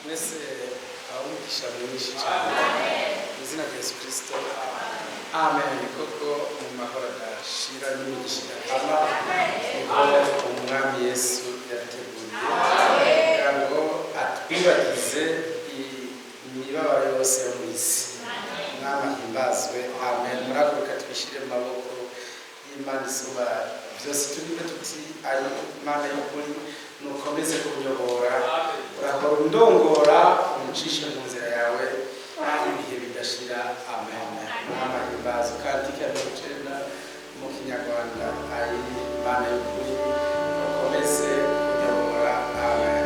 Mwese abumugisha mwinshi cyane mu izina rya Yesu Kirisito, amen. Koko mu mahoro adashira n'imigisha idakama niho Umwami Yesu yateguye kugira ngo atwibagize imibabaro yose yo mu isi. Umwami ahimbazwe, amen. Murahaguruka twishyire mu maboko y'Imana isumba byose, turibe tuti: "Ayi Imana y'ukuri, nukomeze kunyobora, urahora undongora, uncishe mu nzira yawe y'ibihe bidashira." Amen. Umwami ahimbazwe. Cantique ya 90 mu Kinyarwanda, "Ayi Imana y'ukuri, nukomeze kunyobora", amen.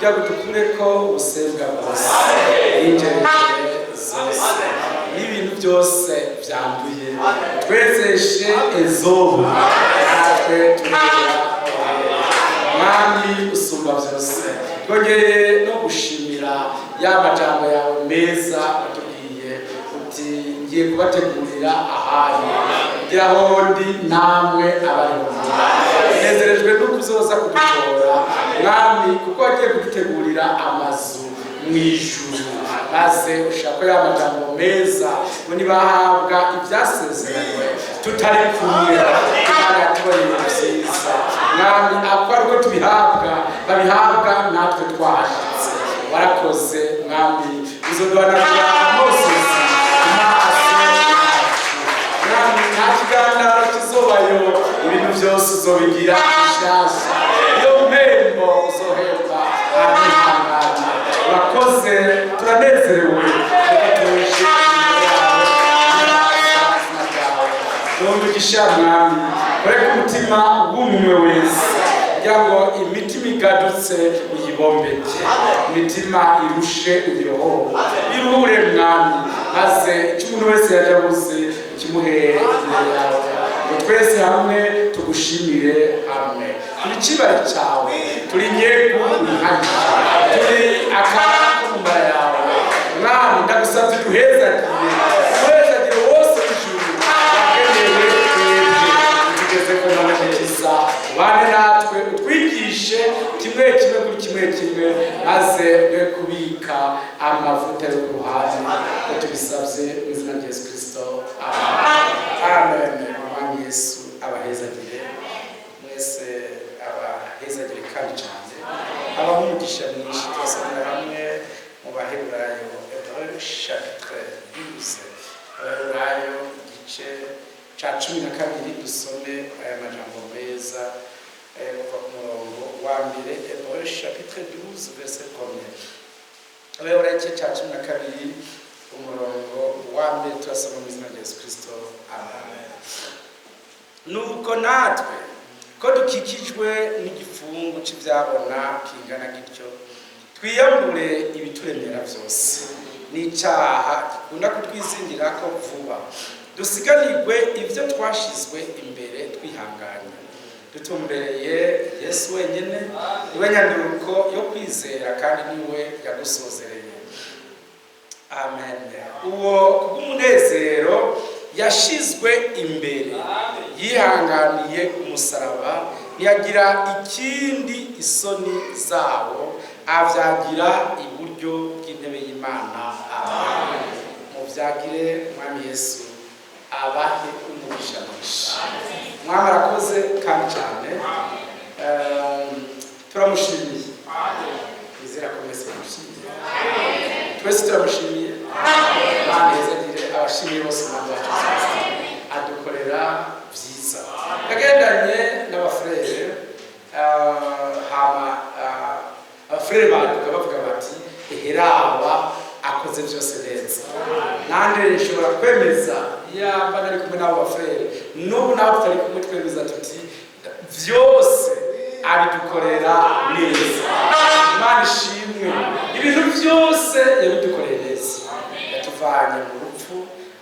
Kugira ngo dukureko ubusembwa bwose n'injerekere zose n'ibintu byose byanduye, twezeshe ezobu, natwe turera. Mwami usumba byose, twongeye no gushimira ya majambo yawe meza watubwiye uti: "Ngiye kubategurira ahanyu kugira aho ndi namwe abariho." Nezerejwe no kuzoza kudutora, Mwami, kuko wagiye kudutegurira amazu mu ijuru, maze ushaka ya majambo meza ngo nibahabwa ibyasezeranywe tutari kumwe. Imana yatubonye ibintu byiza, Mwami, ako ariko tubihabwa, babihabwa natwe twahashitse. Warakoze, Mwami, uzoduhanagura amosozi ku maso yacu. Mwami, nta kiganiro kizobayo, ibintu byose uzobigira bishasha. Iyo mpembo uzohemba abihangana. Urakoze, turanezerewe kuko tuje imbere yawe izina ryawe. Umugisha, Mwami, ureke umutima w'umwe wese, kugira ngo imitima igadutse uyibombeke, imitima irushe uyirohore, iruhure, Mwami, maze icyo umuntu wese yaje abuze kimuhere imbere yawe, ngo twese hamwe tugushimire hamwe. Turi ikibari cyawe, turi nyegu wihanije, turi akana ko mu mara yawe. Mwami, ndagusabye duhezagire, duhezagire wose w'ijuru wagenewe twebwe. Tugeze ku mana nziza, ubane natwe, utwigishe kimwe kimwe kuri kimwe kimwe, maze we kubika amavuta yo ku ruhande, ko tubisabye mu izina rya Yesu Kirisito, amen, amen. Umwami Yesu abahezagire mwese, abahezagire kandi cyane, abaha umugisha mwinshi. Turasomera hamwe mu Baheburayo, Hébreux chapitre 12, Abaheburayo igice ca 12. Dusome aya majambo meza kuva ku murongo wa mbere. Hébreux chapitre 12, verset premier. Abaheburayo igice ca 12, umurongo wa mbere, turasoma mu izina rya Yesu Kristo, amen. Nuko natwe ko dukikijwe n'igifungu cy'ibyabona kingana gityo, twiyambure ibituremera byose n'icyaha gikunda kutwizingira ko vuba, dusiganirwe ibyo twashizwe imbere twihanganye, dutumbereye Yesu wenyine, niwe nyanduruko yo kwizera kandi niwe yagusozereye. Amen. Uwo kubw'umunezero yashizwe imbere yihanganiye umusaraba, ntiyagira ikindi isoni zawo, avyagira iburyo bw'intebe y'Imana. Amen. Muvyagire. Mwami Yesu abahe umugisha mwinshi. Mwami arakoze kandi cyane. Turamushimiye. Nizera ko mwese mushimiye. Twese turamushimiye. Imana yezagire abashimiye bose. Umwami wacu Yesu Kristo adukorera byiza. Yagendanye n'abafurere, hama abafurere baduka bavuga bati: "Eheraba akoze byose neza." Nande nshobora kwemeza, yamba nari kumwe n'abo bafurere, n'ubu naho tutari kumwe, twemeza tuti byose abidukorera neza. Imana ishimwe, ibintu byose yabidukoreye neza. Yatuvanye mu rupfu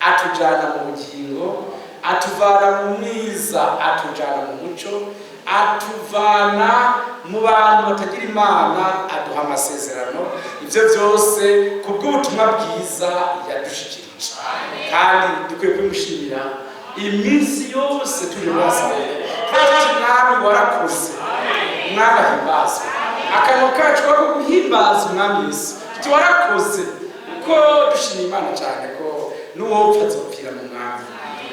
atujana mu bugingo, atuvana mu mwiza atujana mu muco, atuvana mu bantu batagira Imana aduha amasezerano. Ibyo byose ku bw'ubutumwa bwiza yadushikirije, kandi dukwiye kubimushimira iminsi yose turi muri assemblée. Tuba "Mwami, warakoze." Umwami ahimbazwe. Akanwa kacu ko guhimbaza Umwami Yesu, tuti "Warakoze," kuko dushima Imana cyane ko n'uwopfa azopfira mu Mwami,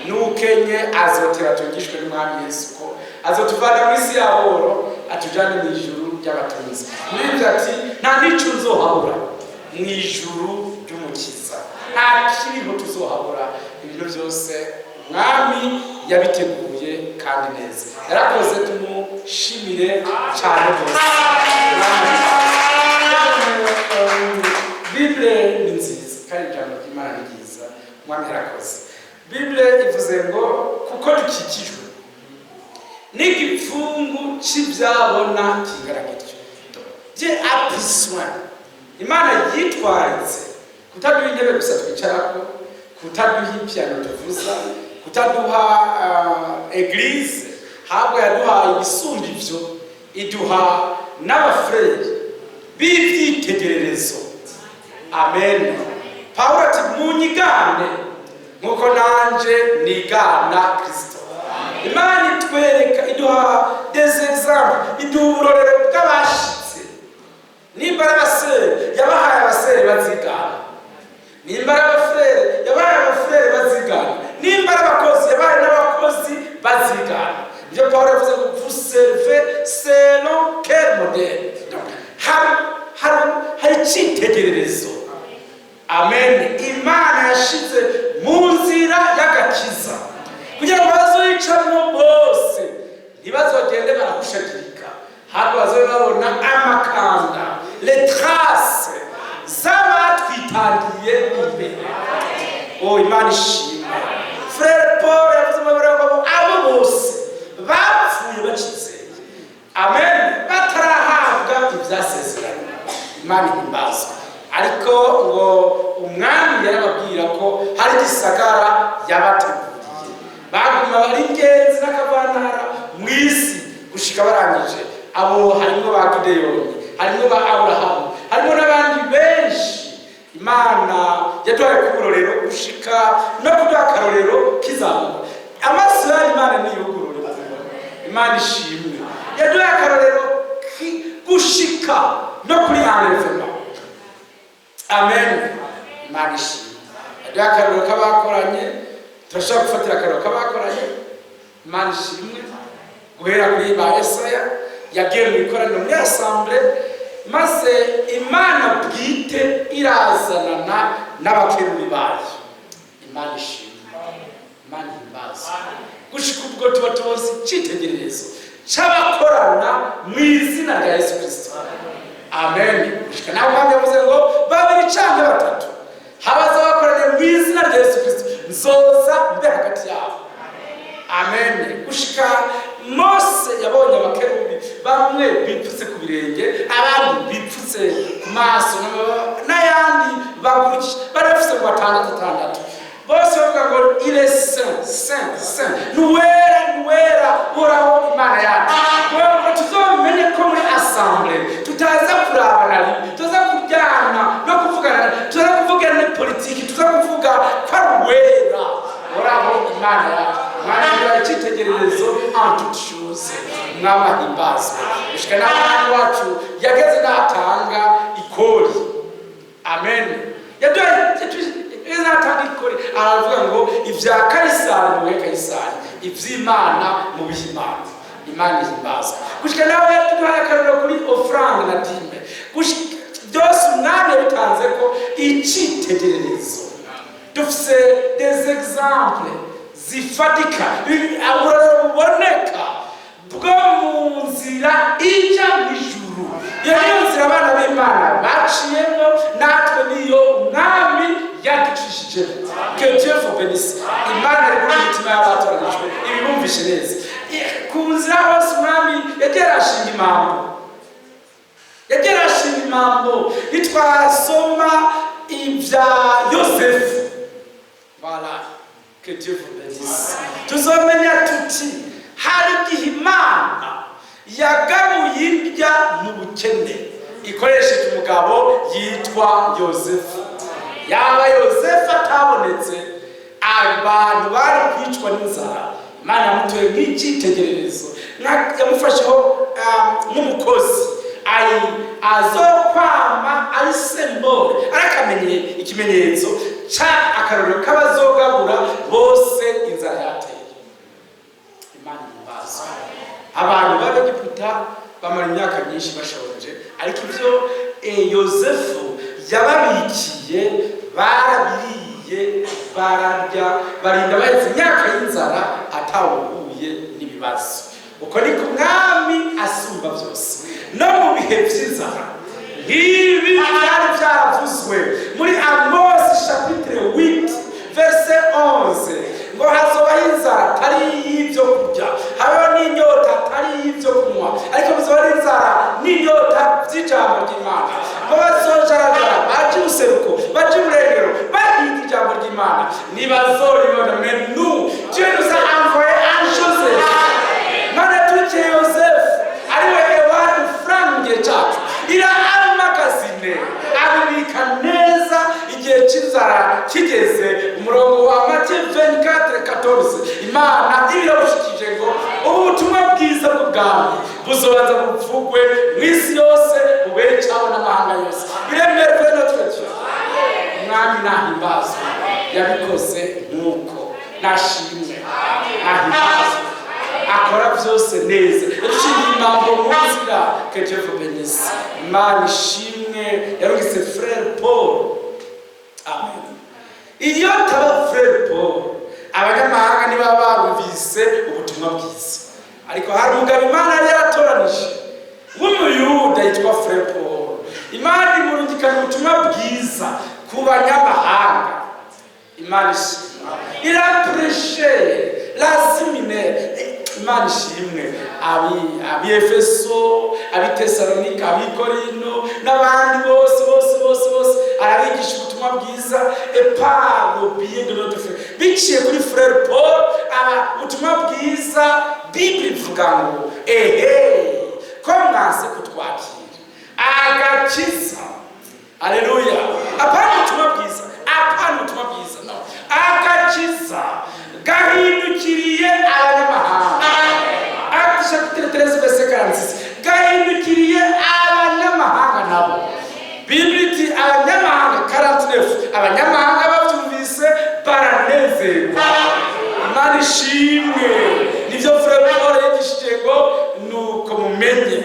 n'ukenye azotera atungishwe n'Umwami Yesu, ko azotuvana mu isi y'aboro atujane mu ijuru ry'abatunzi. Muri ibyo ati: "Nta n'ico nzohabura mu ijuru ry'Umukiza, nta kiriho tuzohabura." Ibintu byose Umwami yabiteguye kandi neza. Yarakoze, tumushimire cyane rwose. Bible ni nziza kandi ijambo ry'Imana ni ryiza. Umwami yarakoze. Bible ivuze ngo kuko dukikijwe n'igipfungu cy'ibyabona kingana gityo. By'ibyabona ni ibintu bikomeye cyane. Dieu a pris soin, Imana yitwaritse kutaduha intebe gusa twicarako, kutaduha ipiano tuvuza, kutaduha église, ahubwo yaduhaye ibisumba ivyo, iduha n'abafureri b'ivyitegererezo. Amen. Pawulo ati: "Munyigane nkuko nanje nigana Kristo." Imana itwereka, iduha des exemples, iduha uburorero bw'abashitse. Nimba ari abasere, yabahaye abasere bazigana. Nimba ari abafurere, yabahaye abafurere bazigana. Nimba ari abakozi, yabahaye n'abakozi bazigana. Nibyo Pawulo yavuze ngo: "Vous servez selon quel modèle?" Donc, hari icyitegererezo, amen, Imana yashize mu nzira y'agakiza kugira ngo bazoyicamwo bose ntibazogende barahushagirika, ahubwo bazobe babona amakanda, les traces z'abatwitangiye imbere. Oh, Imana ishimwe. Frère Paul yavuze mu ngo abo bose bapfuye bacitse, amen, batarahabwa ibyasezeranye. Imana ihimbazwa. Ariko ngo umwami yarababwira ko hari igisagara yabateguriye. Baguma bari ingenzi n'akavantara mu isi gushika barangije. Abo harimo ba Gideyoni, harimo ba Aburahamu, harimo n'abandi benshi. Imana yaduhaye kuburorero gushika no kuduha akarorero k'izamuka. Amaso yayo Imana niyugurure. Imana ishimwe, yaduhaye akarorero gushika no kuri enlèvement. Amen. Imana ishimwe, yaduhaye akarorero k'abakoranye. Turashobora gufatira akarorero k'abakoranye. Imana ishimwe, guhera kuri ba Esaya yagiye mu ikoraniro, muri assemblée, maze Imana bwite irazanana n'abakerubi bayo. Imana ishimwe, Imana ihimbaza. Gushika ubwo tuba tuzi icyitegererezo c'abakorana mu izina rya Yesu Kirisito. Amen. Gushika nawe Umwami yavuze ngo babiri canke batatu habaza bakoranye mu izina rya Yesu Kirisito, nzoza mbe hagati yabo. Amen. Gushika Mose yabonye abakerubi, bamwe bipfutse ku birenge, abandi bipfutse ku maso, n'ayandi bagurukije, bari bafise ngo batandatu atandatu, bose bavuga ngo: "Il est saint, saint, saint, nuwera, nuwera Uhoraho Imana yacu." Kugira ngo tuzomenye ko muri assemblée tutaza kurabana rimwe, tuza kuryana no kuvugana, tuza kuvugana ni politiki, tuza kuvuga ko ari uwera Uhoraho Imana yacu. Imana igira icyitegererezo en toute chose. Umwami ahimbazwe. Gushika n'abana wacu yageze n'atanga ikori. Amen. Yaduhaye, yageze n'atanga ikori, aravuga ngo: "Ibya Kayisari muhe Kayisari, iby'Imana mubihe Imana." Imana ihimbazwe. Gushika nawe yaduhaye akarorero kuri offrande na dîme. Gushika byose Umwami yabitanze ko icyitegererezo. Dufise des exemples zifatika, uburorero buboneka bwo mu nzira ija mu ijuru. Iyo niyo nzira abana b'Imana baciyemo, natwe niyo Umwami yaducishijemo. Que Dieu vous bénisse. Imana iri muri imitima y'abatoranijwe ibibumvishe neza. Ku nzira hose Umwami yagiye arashinga impambo, yagiye arashinga impambo. Nitwasoma ibya Yosefu, voilà, que Dieu vous bénisse, tuzomenya tuti hari igihe Imana yagabuye indya mu bukene ikoresheje umugabo yitwa Yosefu. Yaba Yosefu atabonetse, abantu bari kwicwa n'inzara. Imana yamutoye nk'icyitegererezo, yamufasheho nk'umukozi azokwama ari symbole, ari akamenye ikimenyetso ca akarorero k'abazogabura bose inzara yateye. Imana ihimbazwe. Abantu b'Abegiputa bamara imyaka myinshi bashonje, ariko ibyo Yosefu yababikiye barabiriye, bararya, barinda baheze imyaka y'inzara atawuhuye n'ibibazo. Uko niko Umwami asumba byose no mu bihe by'inzara nk'ibi byari byaravuzwe muri Amosi chapitre 8 verset 11 ngo hazobaho inzara atari iy'ibyo kurya, habeho n'inyota atari iy'ibyo kunywa, ariko bizoba ari inzara n'inyota by'ijambo. Imana ntibazoribona. Mais nous, Dieu nous a envoyé un Joseph. Imana yaturukiye Yosefu, ariwe Ewald Frank mu gihe cyacu. Ira emmagasiné, abibika neza. Igihe cy'inzara kigeze, umurongo wa Matthieu 24:14, Imana ibirabushikije ngo ubutumwa bwiza bw'ubwami buzobanza buvugwe mu isi yose, bubere icabo n'amahanga yose. Biremerwe notre Dieu. Umwami nahimbazwe, yabikoze nk'uko. Nashimwe, nahimbazwe, akora byose neza. Yadushimiye impambo mu nzira. Que Dieu vous bénisse. Imana ishimwe yarungitse frère Paul. Amen. Iyo taba frère Paul, abanyamahanga niba barumvise ubutumwa bwiza. Ariko hari umugabo Imana yari yaratoranije w'Umuyuda yitwa frère Paul. Imana imurungikana ubutumwa bwiza ku banyamahanga. Imana ishimwe. Il a prêché l'Asie Mineure. Imana ishimwe. Abi Efeso, abi Tesalonika, abi Korino n'abandi bose bose bose bose, arabigisha ubutumwa bwiza. Et par le biais de notre frère, biciye kuri frère Paul, aba ubutumwa bwiza. Bible ivuga ngo ehe, ko mwanse kutwakira agakiza. Haleluya! Apana ubutumwa bwiza, apana ubutumwa bwiza, no, agakiza gahindukiriye abanyamahanga. Acte chapitre 13 verset 46, gahindukiriye abanyamahanga nabo. Bible iti abanyamahanga, 49, abanyamahanga babyumvise baranezerwa. Imana ishimwe. Nibyo frère Paul yigishije ngo nuko mumenye,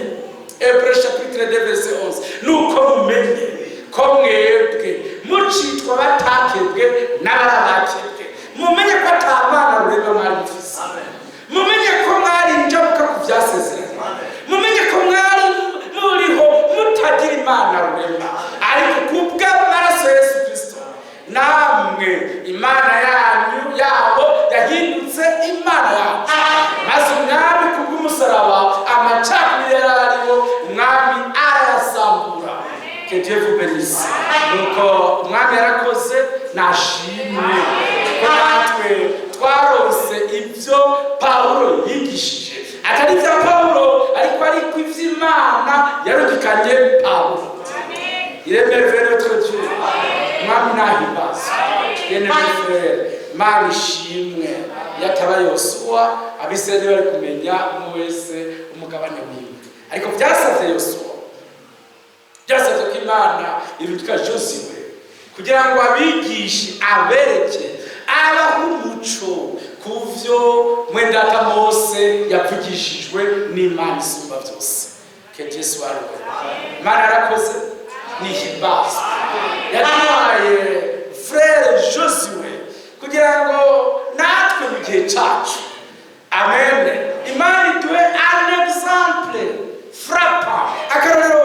Hébreux chapitre 2 verset 11, nuko mumenye ko mwebwe mucitwa batakebwe n'abarabakebwe, mumenye ko ata Mana rurema mwari mufise, mumenye ko mwari injabuka ku byasezeranye, mumenye ko mwari muriho mutagira Imana rurema. Ariko kubw'amaraso ya Yesu Kirisito, namwe Imana yanyu yabo yahindutse Imana yacu. Maze Umwami kubw'umusaraba, amacakubiri yari ariho, Umwami arayasambura. Que Dieu vous bénisse. Nuko Umwami yarakoze, nashimwe ko natwe twaronse ibyo Pawulo yigishije, atari ibya Pawulo ariko iby'Imana yarungikanye Pawulo. Il est merveilleux, notre Dieu. Mwami nahimbazwe. Bien-aimé frère, Imana ishimwe. Yataba Yosuwa, Abisirayeli bari kumenya umwe wese umugabane wiwe. Ariko byasabye Yosuwa, byasabye ko Imana irungika Josuwe kugira ngo abigishe, abereke, abahe umuco ku byo mwendata Mose yavugishijwe n'Imana isumba byose. Que Dieu soit loué. Imana yarakoze, nihimbazwe. Yaduhaye frère Josué kugira ngo natwe mu gihe cyacu, amen, Imana iduhe un exemple frappant, akarorero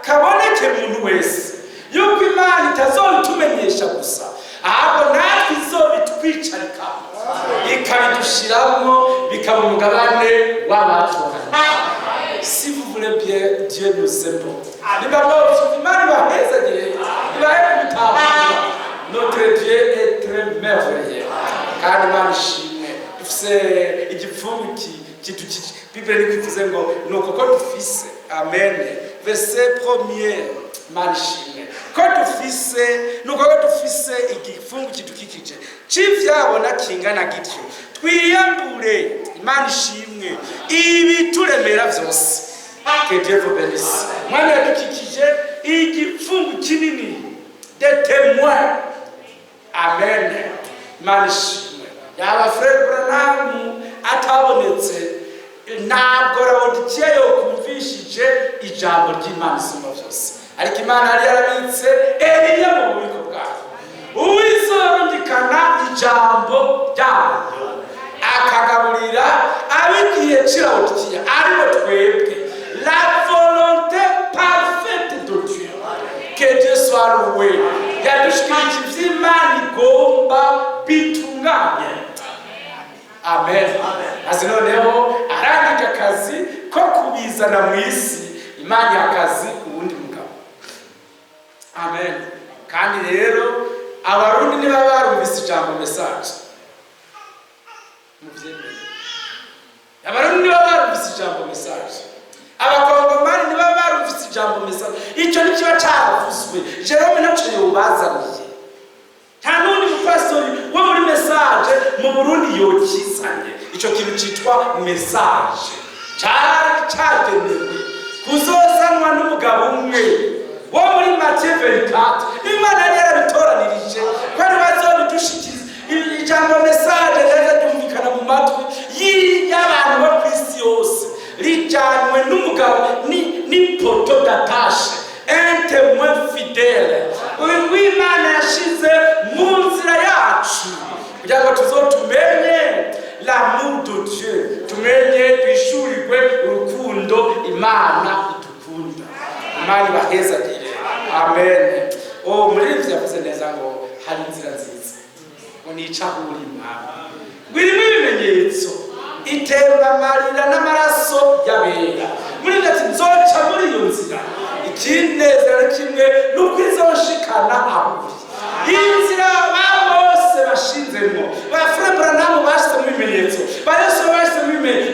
kaboneke umuntu wese, yuko Imana itazobitumenyesha gusa, ahubwo natwe izobitwicarikamo, ikabidushyiramo, bikaba umugabane w'abatoranyije. Si vous voulez bien, Dieu nous aime. Niba mwumva, Imana ibahezagire, ibahe kubitahura. Notre Dieu est très merveilleux. Kandi Imana ishimwe, dufise igipfungu kidukikije. Bible niko ivuze ngo nuko ko dufise, amen, verset premier. Imana ishimwe ko dufise, nuko ko dufise igipfungu kidukikije c'ivyabona kingana gityo, twiyambure, Imana ishimwe, ibituremera vyose. Que Dieu vous bénisse. Mwana yadukikije igipfungu kinini de témoins. Amen. Imana ishimwe. Yaba frère Branham atabonetse, ntabwo Lawodikiya yokumvishije ijambo ry'Imana isumba byose. Ariko Imana yari yarabitse Eliya mu bubiko bwayo, uwizorungikana ijambo ryayo akagaburira ab'igihe cy'Ilawodikiya, aribo twebwe, la volonté parfaite de Dieu. Que Dieu soit loué. Yadushikirije ivy'Imana igomba bitunganye. Amen. Azi noneho arangije akazi ko kubizana mu isi, Imana iha akazi uwundi mugabo. Amen. Kandi rero Abarundi niba barumvise ijambo message, muvyemere. Abarundi niba barumvise ijambo message, Abakongomani niba barumvise ijambo message, icyo ntikiba caravuzwe. Jerome ntaco yobazaniye, nta n'undi mupasitori wo muri message mu Burundi yokizanye. Ico kintu citwa message cari cagenewe kuzozanwa n'umugabo umwe wo muri Matthieu 24. Imana yari yarabitoranirije ko ari bazobidushikiriza. Ijambo message ryaza ryumvikana mu matwi y'abantu bo ku isi yose, rijanywe n'umugabo ni poteau d'attache, un témoin fidèle, uyu w'Imana yashize mu nzira yacu kugira ngo tuzotumenye l'amour de Dieu, tumenye, twishurirwe urukundo Imana idukunda. Imana ibahezagire, amen. Oh, muririmbyi yavuze neza ngo hari inzira nziza, ngo nica aho uri Mwami, ngo irimo ibimenyetso, itemba amarira n'amaraso y'abera. Muri ati nzoca muri iyo nzira, ikinezero kimwe ni uko izoshikana aho uri. Iyi nzira ba bose bashinzemo, ba Frère Branham bashyizemo ibimenyetso, ba Yesu bashyizemo ibimenyetso,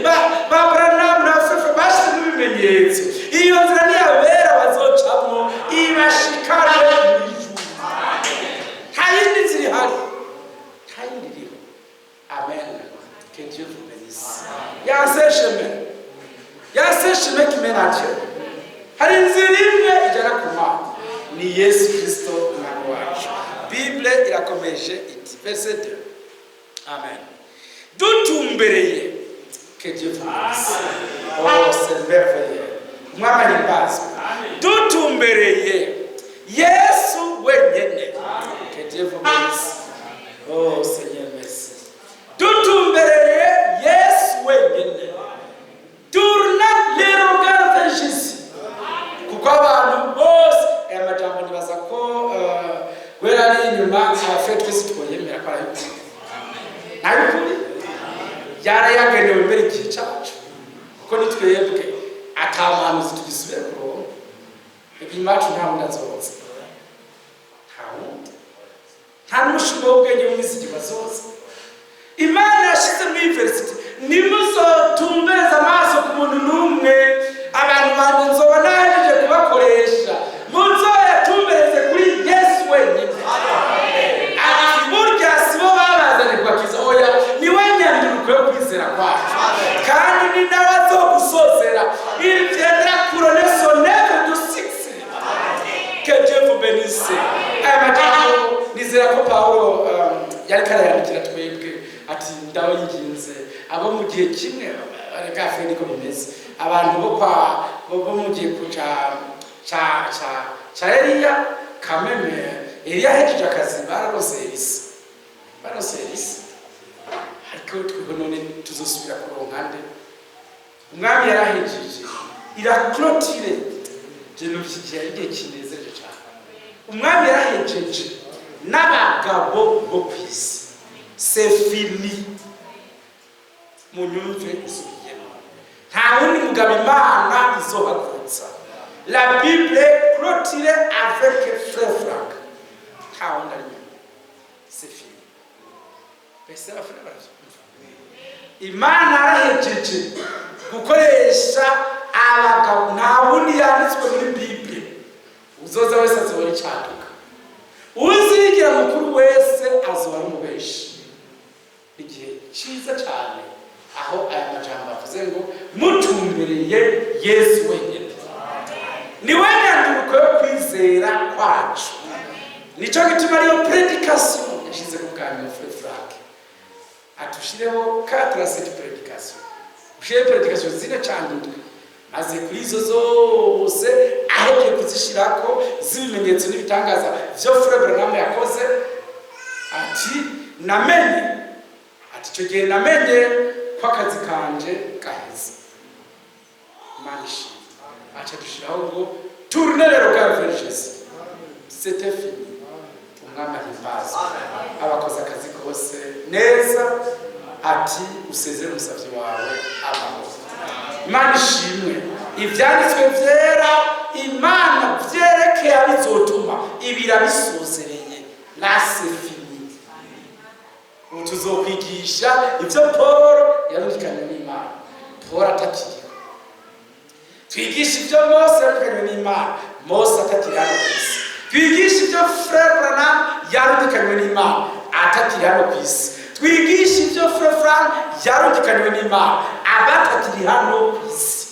ba Branham na Frère bashyizemo ibimenyetso, iyo nzira niyabera bazocamwo, ibashikane mu ijuru. Nta yindi nzira ihari, nta yindi iriho. Amen, que Dieu vous bénisse. Il y a un seul chemin, il y a un seul chemin qui mène à Dieu. Hari inzira imwe igera ku Mana, ni Yesu Kristo Umwami wacu. Bible irakomeje iti, verset 2, amen, dutumbereye. Que Dieu vous bénisse. Oh, c'est merveilleux. Umwami ahimbazwe. Dutumbereye Yesu wenyene. Que Dieu vous bénisse. Oh Seigneur, merci. Dutumbereye Yesu wenyene, tourne les regards vers Jésus, kuko abantu bose aya majambo nibaza ko guhera ari inyuma abafe twese twoyemera ko ari ay'ukuri, ay'ukuri yarayagenewe mbere igihe cacu, kuko ni twebwe ata muhanuzi tugisubire kuronka inyuma yacu. Nta wundi azoza, nta wundi, nta n'umushinga w'ubwenge w'umwizigirwa azoza. Imana yashize muri verset: nimuzotumbereze amaso ku muntu n'umwe, abantu banjye nzoba nahejeje kubakoresha, muzoyatumbereze kuri Yesu wenyine. Ati burya si bo babazanye kubakiza, oya, ni we nyanduruko yo kwizera kwacu, kandi ni nawe azogusozera. Il viendra couronner son œuvre de succès. Que Dieu vous bénisse. Aya majambo nizera ko Pawulo yariko arayandikira twebwe, ati ndabinginze abo mu gihe kimwe. Reka fe niko bimeze, abantu bo kwa bo mu gihe ku ca Eliya kameme. Eliya ahejeje akazi, bararose Elisa, barose Elisa. Ariko twebwe none tuzosubira kuronka nde? Umwami yarahejeje, il a clôturé. Je numva iki gihe ari igihe kinezereje cyane. Umwami yarahejeje n'abagabo bo ku isi, c'est fini. Munyumve, isubiyemo, nta wundi mugabo Imana izohagurutsa. La Bible clôture avec frère Frank, nta wundi ari nyuma, c'est fini. Mbese abafana baravyumva? Imana yarahejeje gukoresha abagabo, nta wundi yanditswe muri Bible. Uzoza wese azobora icaduka, uzigira mukuru wese azoba ari umubeshi. Igihe cyiza cyane aho aya majambo avuze ngo mutumbereye Yesu wenyine, niwe nyanduruko yo kwizera kwacu. Nicyo gituma ariyo prédication yashize ku bwa nyuma. Frère Frank atushireho 4 à 7 prédication, ushireho prédication zine cyangwa indwi, maze kuri izo zose ahegiye kuzishirako z'ibimenyetso n'ibitangaza vyo Frère Branham yakoze, ati namenye, ati icyo gihe namenye ko akazi kanje gaheze. Imana ishimwe. Aca dushiraho ngo tourne le regard vers Jésus, c'était fini. Umwami ahimbazwe, abakoze akazi kose neza, ati usezere umusavyi wawe amahoro. Imana ishimwe. Ivyanditswe vyera Imana vyerekeye abizotuma ibirabisozereye. Là, c'est fini. Ubu tuzokwigisha ibyo Paul yarungikanywe n'Imana, Paul atakiriho. Twigisha ibyo Mose yarungikanywe n'Imana, Mose atakiri hano ku isi. Twigisha ibyo Frère Branham yarungikanywe n'Imana atakiri hano ku isi. Twigisha ibyo Frère Frank yarungikanywe n'Imana abatakiri hano ku isi.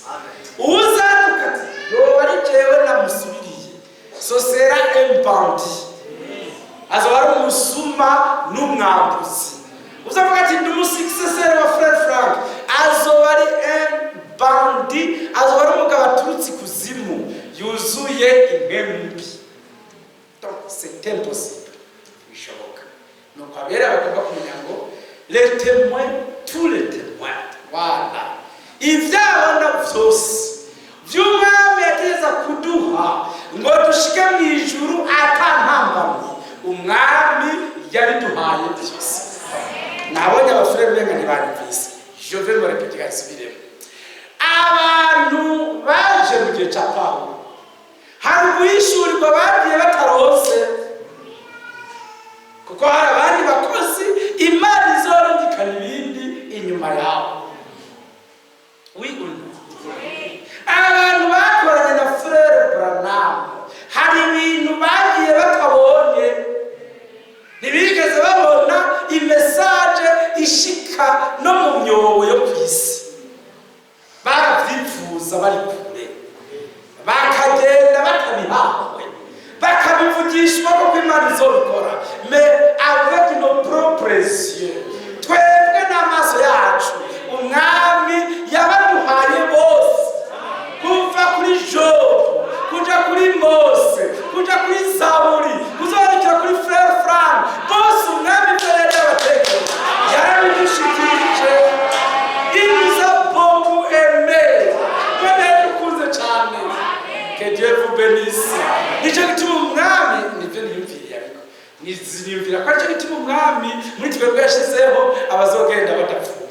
Uzaduka ati yoba ari jewe namusubiriye, ce sera un bandit, azoba ari umusuma n'umwambuzi. Uzavuga ati ndi umu successeur wa Frère Frank, azoba ari un bandit, azoba ari umugabo aturutse ikuzimu yuzuye impwemu mbi. Donc c'est impossible, bishoboka. Nuko abera bagomba kumenya ngo les témoins, tous les témoins, voilà, ivyabona vyose vy'Umwami yategeza kuduha ngo dushike mu ijuru ata ntambamyi, Umwami yabiduhaye byose. Nabonye aba frères umenga ntibanyumvise. Je vais me répéter, nsubiremo. Abantu baje mu gihe cya Pawulo, hari uguhishurirwa bagiye batarose, kuko hari abandi bakozi Imana izorungikana ibindi inyuma yawe. Wiguna abantu bakoranye na Frère Branham, hari ibintu bagiye batabonye. Ntibigeze babona i message ishika no mu myobo yo ku isi. Barabyifuza bari kure, bakagenda batabihawe, bakabivugishwa ko Imana izobikora. Mais avec nos propres yeux, twebwe n'amaso yacu, Umwami yabaduhaye bose, kuva kuri Jobu, kuja kuri Mose, kuja kuri Zaburi, kuzorekera kuri Frère Frank, bose Umwami ibyo yari yabatekeye yarabidushikirije. Il nous a beaucoup aimé. Imana yadukunze cyane. Que Dieu vous bénisse. Nicyo gituma Umwami, nibyo niyumviriye, ariko niyumvira ko aricyo gituma Umwami muri twebwe yashyizeho abazogenda badapfuye,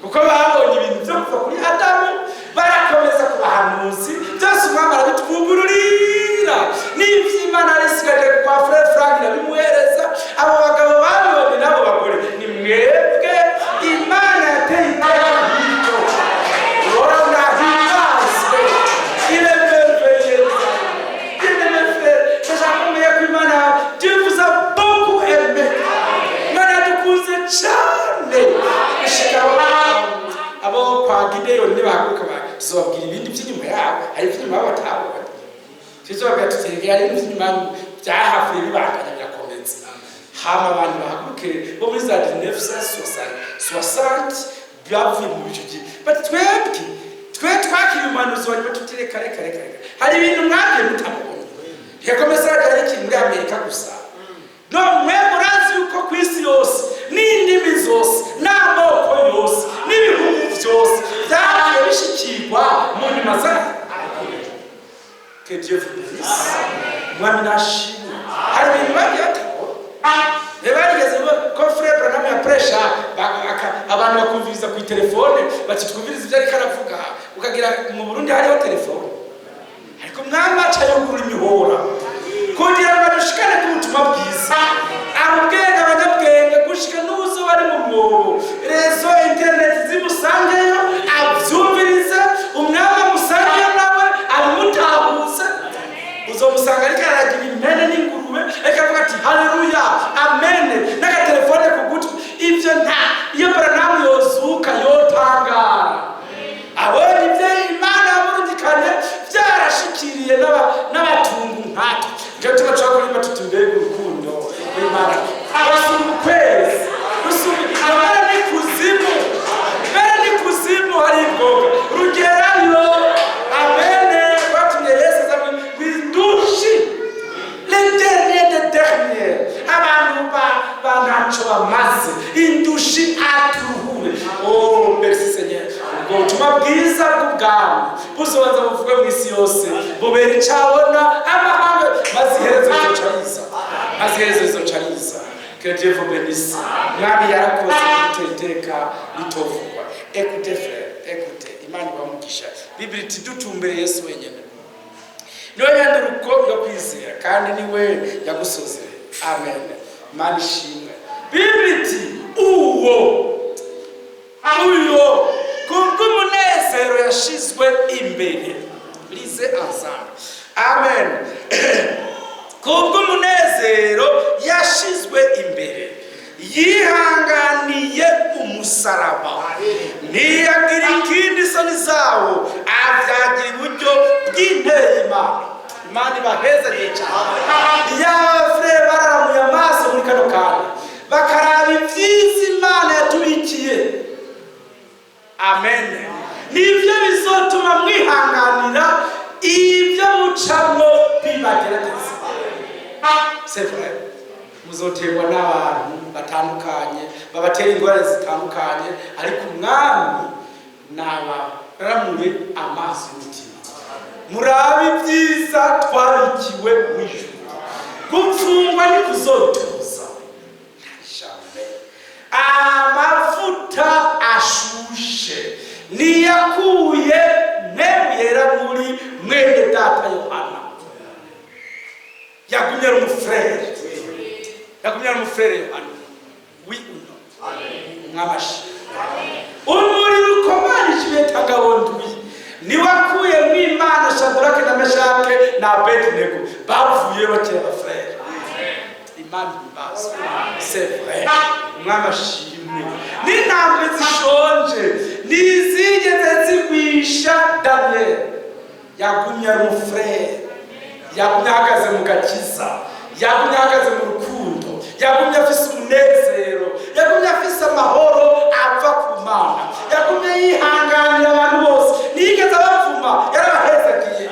kuko babonye ibintu byo kuva kuri Adamu barakomeza ku bahanuzi, byose Umwami arabitwugururira. N'iby'Imana yarisigaje kwa Frère Frank irabimuhereza. Abo bagabo babibonye n'abo bagore ni mwebwe Imana yateye iteka nk'iryo. Rora himbazwe, iremerveilleux. Bien-aimé frère, ndashaka kumenya ko Imana, Dieu vous a beaucoup aimé. Imana yadukunze cyane gushika abo kwa Gideyoni nibahaguruka tuzobabwira ibindi by'inyuma yabo. Hari iby'inyuma yabo batabonye, tuzobabwira tuti hari iby'inyuma byahavuye bibanganya birakomeza. Hama abantu bahaguruke bo muri za 1960 bavuye mu bicu gihe, bati twebwe twe twakiriye umuhanuzi wa nyuma, tuti reka, reka, reka, reka, hari ibintu mwagiye mutabonye. Nteko message yari ikiri muri Amerika gusa. No mwe murazi yuko ku isi yose n'indimi zose n'amoko yose n'ibihugu byose byagiye bishikirwa mu nyuma zayo. Que Dieu vous bénisse. Umwami nashimwe. Hari ibintu bagiye batabona. Ntibarigeze ko Frère Branham yapresha, abantu bakumviriza ku telefone, bati twumviriza ibyo ariko aravuga. Ukagira mu Burundi hariho telefone, ariko Umwami aca yugurura imihora kugira ngo adushikane ku butumwa bwiza, abubwenge abanyabwenge gushika n'uzo bari mu mwobo, réseau internet zimusangeyo, abyumvirize. Umwami amusangeyo nawe abimutahuze. Uzomusanga ariko aragira impene n'ingurube, ariko avuga ati haleluya, amen, n'agatelefone ku gutwi. Ibyo nta iyo Branham yozuka yotangara abonye ibyo Imana yamurungikanye byarashikiriye n'abatungu nkatwe. Nicyo gituma dushobora kuririmba tuti mbega urukundo rw'Imana rusumba ukwezi, rusumba mbere n'ikuzimu, mbere n'ikuzimu hari imboga rugerayo. Amene. Rwatumye Yesu aza mw'indushi, les derniers des derniers, abantu ba ntacyo bamaze, indushi aturuhure. Oh, merci Seigneur. Ubwo butumwa bwiza bw'ubwami buzobanza buvuge mu isi yose, bubera icabona amahanga, maze iherezo rizoca riza, maze iherezo rizoca riza. Que Dieu vous bénisse. Mwami yarakoze kudutera iteka ritovugwa. Écoutez, frère, écoutez. Imana ibamugisha. Bibiri iti dutumbere Yesu wenyine, niwe nyanduruko yo kwizera kandi niwe yagusozereye. Amen. Mana ishimwe. Bibiri iti uwo uyo kubw'umunezero yashizwe imbere. Lisez ensemble. Amen. Kubw'umunezero yashizwe imbere, yihanganiye umusaraba, ntiyagira ikindi isoni zawo, avyagira iburyo bw'intebe y'Imana. Imana ibahezanye cyane. Yafure bararamuye amaso muri kano kanya, bakaraba ibyiza Imana yatubikiye. Amen. Nibyo bizotuma mwihanganira ibyo mucamwo bibagerageza. C'est vrai, muzoterwa n'abantu batandukanye, babatera ingorane zitandukanye, ariko Umwami nabaramure amaso y'umutima, murabe ibyiza twabikiwe mu ijuru. Gupfungwa ntikuzotuza jamais. Amavuta ashushe niyakuye Mpwemu Yera muri mwene data Yohana. Yagumye ari umufurere, yagumye ari umufurere Yohana. Oui ou non? Mwamashi umuriro ukomanije ibetagabo ndwi niwakuye mu Imana Shadurake na Meshake na Abedinego, bavuye bakiri abafurere. Imana ihimbazwe. C'est vrai. Umwami ashimwe. N'intambwe zishonje ntizigeze zigwisha Daniel. Yagumye ari umufurere, yagumye ahagaze mu gakiza, yagumye ahagaze mu rukundo, yagumye afise umunezero, yagumye afise amahoro ava ku Mana, yagumye yihanganira abantu bose, ntiyigeze abavuma, yarabahezagiye.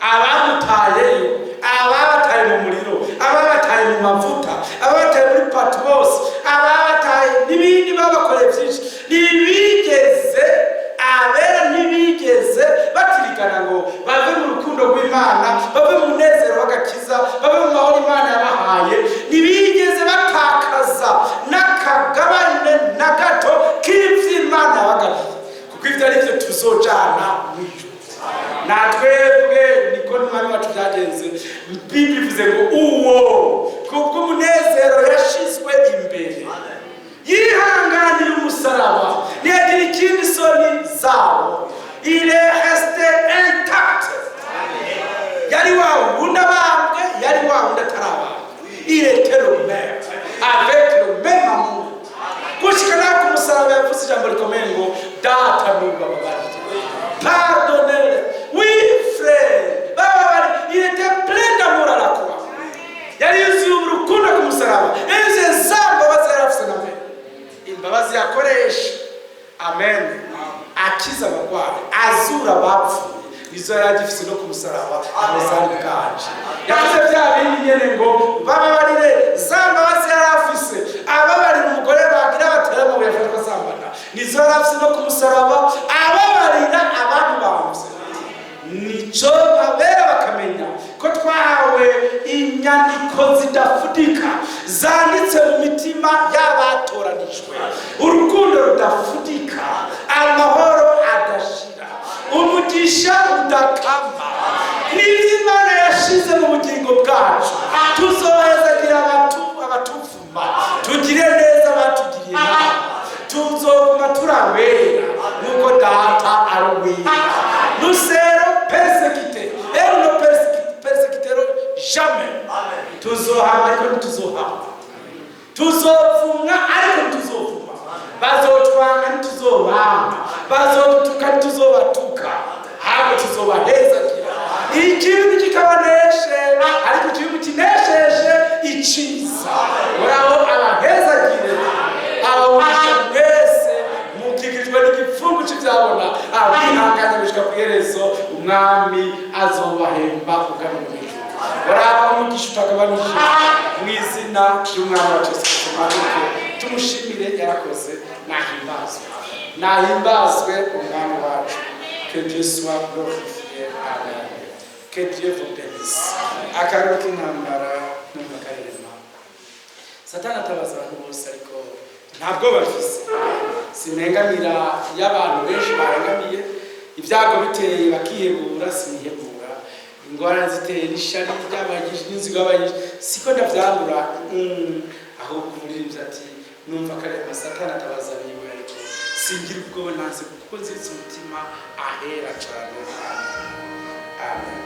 Abamutayeyo, ababataye mu muriro, ababataye mu mavuta, ababataye muri Patmos, ababataye n'ibindi babakoreye byinshi, ntibigeze abera, ntibigeze batirigana ngo bave mu rukundo rw'Imana, bave mu munezero w'agakiza, bave mu mahoro Imana yabahaye. Ntibigeze batakaza n'akagabane na gato k'ivy'Imana yabagabiye, kuko ivyo ari byo tuzojana mu ijuru. Na twebwe niko n'Umwami wacu byagenze. Bibiliya ivuze ngo uwo kubw'umunezero yashizwe imbere yihanganiye umusaraba, ntiyagira ikindi soni zawo. Il est resté intact. Yari wa wundi abambwe, yari wa wundi atarabambwe. Il était le même, avec le même amour, gushika naho ku musaraba yavuze ijambo rikomeye ngo: "Data, nubababarire." Pardonnez, oui frère, bababarire. Il était plein d'amour à la croix. Yari yuzuye urukundo ku musaraba, yari yuzuye za mbabazi yari afise na mbere, imbabazi yakoresha, amen, akiza abarwayi, azura abapfuye, nizo yari agifise no ku musaraba. Aho zari bwanje yavuze bya bindi nyene ngo bababarire. Za mbabazi yari afise ababarira umugore bagira batera amabuye afatwa asambana, nizo yari afise no ku musaraba ababarira abantu bamvye. Nico babera bakamenya ko twahawe inyandiko zidafudika zanditse mu mitima y'abatoranijwe, urukundo rudafudika, amahoro adashira, umugisha udakama n'ibyo Imana yashize mu bugingo bwacu. Tuzohezagira abatuvuma, tugire neza abatugiriye nabi, tuzoguma turabera nk'uko Data ari uwera. Nous serons persécutés et nous ne persécuterons jamais. Tuzohama ariko ntituzohama, tuzovumwa ariko ntituzovuma, bazotwanga ntituzobanga, bazodutuka ntituzobatuka, ahubwo tuzobahezagira. Ikibi kikabaneshe, ariko ikibi kinesheje iciza. Uraho abahezagire, abamugisha mwese mukikirijwe n'igipfungu cy'ibyabona. Abihanganye gushika ku iherezo, Umwami azobahemba ubwami mu ijuru. Uraba umugisha utagabanije mu izina ry'Umwami wacu Yesu Kristo. Mwaduke tumushimire, yarakoze. Nahimbazwe, nahimbazwe Umwami wacu. Que Dieu soit glorifié. Amen. Que Dieu vous bénisse. Akarero k'intambara numva karerema. Satani atabaza abantu bose, ariko ntabwo bafise. Sinengamira iyo abantu benshi barengamiye ibyago biteye bakihebura, sinihebura. Ingorane ziteye n'ishari ryabanyije n'inzigo y'abanyije, siko ndavyandura. Ahubwo umuririmbyi ati numva kare amasatani atabaza biwe, ariko singira ubwoba nanze kuko nziritse umutima ahera cane. Amen.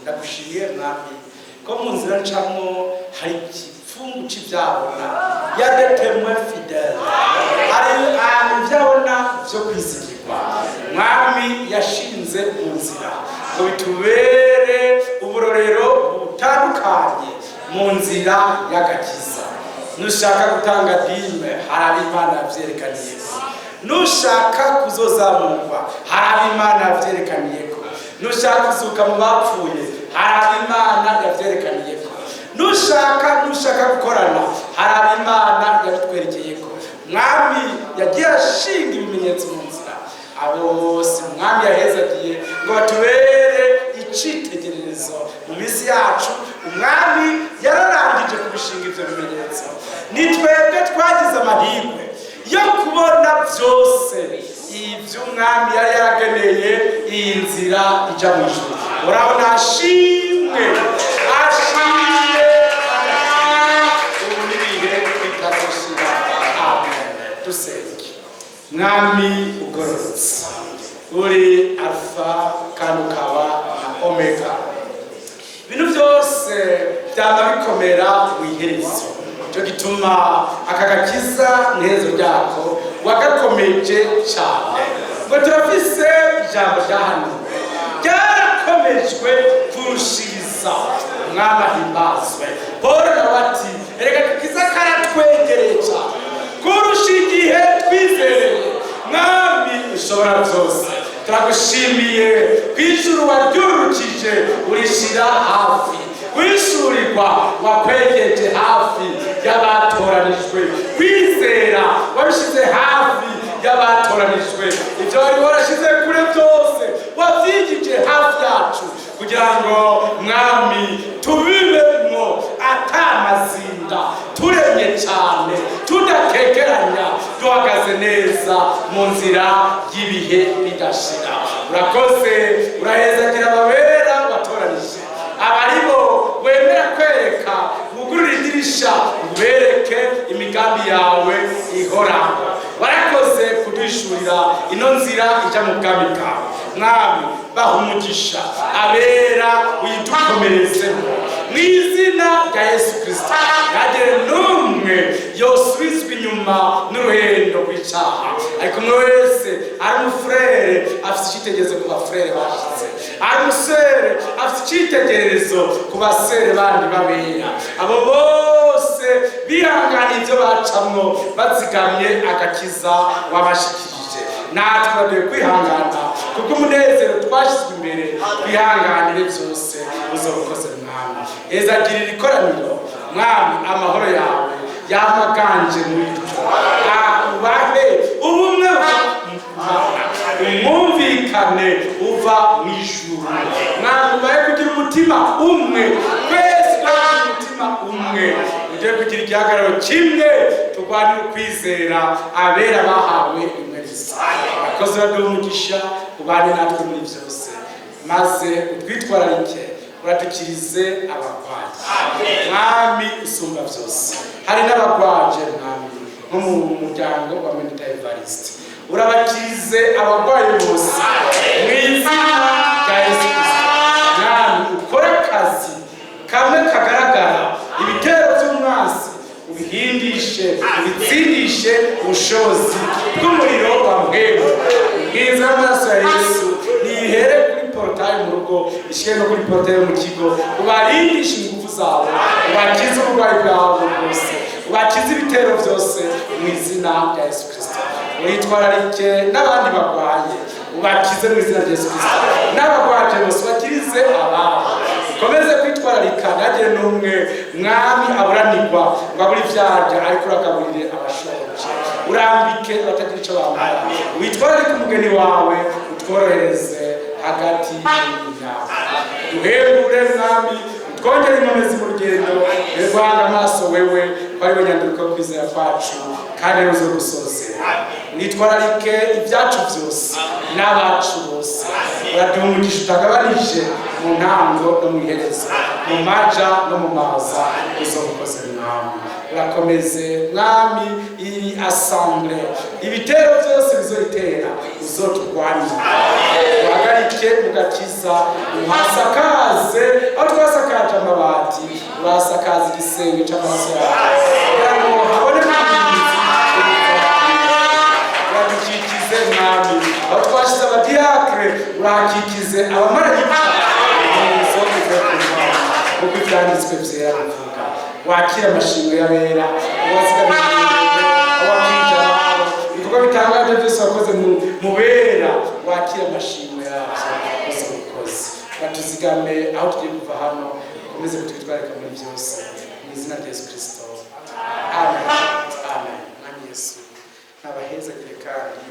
Ndagushimiye Mwami ko mu nzira ncamwo hari igipfungu c'ivyabona, y a des témoins fidèles, hari ivyabona vyo kwizigirwa Mwami yashinze mu nzira ngo bitubere uburorero butandukanye mu nzira y'agakiza. Nushaka gutanga dîme, hari abo Imana yavyerekaniyeko. Nushaka kuzozamurwa, hari abo Imana yavyerekaniyeko. Nushaka kuzuka mu bapfuye, hari abo Imana yavyerekaniyeko. Nushaka gukorana, hari abo Imana yabitwerekeyeko. Mwami yagiye ashinga ibimenyetso mu nzira. Abo bose Mwami yahezagiye ngo batubere icitegererezo mu minsi yacu. Umwami yararangije kubishinga ivyo bimenyetso. Ni twebwe twagize amahirwe yo kubona byose ibyo Umwami yari yarageneye iyi nzira ija mu ijuru. Urabona, ashimwe, ashimwe ubu n'ibihe bitazoshira. Amen. Dusenge. Mwami ugororotse, uri Alfa kandi ukaba na Omega, ibintu byose byaba bikomera mu iherezo. Cyo gituma aka gakiza mu iherezo ryako wagakomeje cyane, ngo turafise ijambo ryahanuwe ryarakomejwe kurushiriza. Umwami ahimbazwe. Paul nawe ati: "Erega agakiza karatwegereye cyane kurusha igihe twizereye." Mwami ushobora byose, turagushimiye ku ijuru waryurukije urishira hafi, wishurirwa wakwegeje hafi y'abatoranijwe, kwizera wabishyize hafi y'abatoranijwe. Ibyo wari warashyize kure byose wabyigije hafi yacu, kugira ngo Mwami tubibemwo atamazinda, turemye cyane, tudakekeranya, duhagaze neza mu nzira y'ibihe bidashira. Urakoze, urahezagira ababera watoranije, abaribo wemera kwereka, wugurura idirisha ubereke imigambi yawe ihoraho. Warakoze kuduhishurira ino nzira ijya mu bwami bwawe. Mwami, baha umugisha abera, uyidukomerezemo mu izina rya Yesu Kirisito. Ntihagire n'umwe yosubizwa inyuma n'uruhendo rw'icyaha, ariko umwe wese ari umufurere afite icyitegererezo ku bafurere bashize, ari umusere afite icyitegererezo ku basere bandi babera, abo bose bihanganiye ibyo bacamwo bazigamye agakiza wabashikirije. Natwe bagiye kwihangana kuko umunezero twashyizwe imbere, twihanganire byose. Uzobukoze Mwami. Ezagirira ikoraniro Mwami, amahoro yawe yamaganje muri ryo. Ubahe ubumwe buva mu Mana, umwumvikane uva mu ijuru. Mwami, ubahe kugira umutima umwe, twese kugira umutima umwe, ujye kugira igihagararo kimwe, turwanire ukwizera abera bahawe imwe risa. Abakozi baduha umugisha, ubane natwe muri byose, maze utwitwararike, uradukirize abarwayi. Mwami usumba byose, hari n'abarwaje Mwami, nko mu muryango wa Menita Evariste, urabakirize abarwayi bose mu izina rya Yesu Kristo. Mwami, ukore akazi kamwe kagaragara, ibitero by'umwansi ubihindishe, ubitsindishe ubushobozi bw'umuriro wa mpwemu. Ubwiza bw'amaraso ya Yesu nihere kuri portail mu rugo, ishike no kuri portail mu kigo. Ubarindishe ingufu zawe, ubakize uburwayi bwabo bwose, ubakize ibitero byose mu izina rya Yesu Kirisito. Witwararike n'abandi barwaye, ubakize mu izina rya Yesu Kirisito. N'abarwaje bose ubakirize ababo. Ukomeze kwitwararika, ntihagire n'umwe Mwami aburanirwa ngo abure ivyarya, ariko uragaburire abashonje, urambike abatagira ico bambara. Witwararike umugeni wawe, utworohereze hagati y'imyaka. Duhembure Mwami, utwongere inkomezi mu rugendo guhanga amaso wewe, ko ari we nyandiko yo kwizera kwacu kandi ari zo gusozera. Nitwararike ibyacu byose n'abacu bose. Uraduha umugisha utagabanije mu ntango no mu iherezo, mu maja no mu maza. Uzobukoze Mwami. Urakomeze, Mwami, iri assemblée. Ibitero byose bizoyitera uzoturwanire, uhagarike mu gakiza, uhasakaze aho twasakaje amabati, urasakaza igisenge c'amaraso yawe kugira ngo haboneke uburinzi. Uradukikize, Mwami, aho twashize abadiakre, urahakikize abamarayika inzo ivuye ku Mana, kuko ibyanditswe vyera bivuga: "Wakira amashimwe y'abera, uwazigamije awakije ababo ibikorwa bitangaje byose wakoze mu bera, wakira amashimwe yabyo uzabikoze." Batuzigame aho tugiye kuva hano, ukomeze kutwitwararika muri byose, mu izina rya Yesu Kirisito, amen, amen. Mwami Yesu nabahezagire kandi.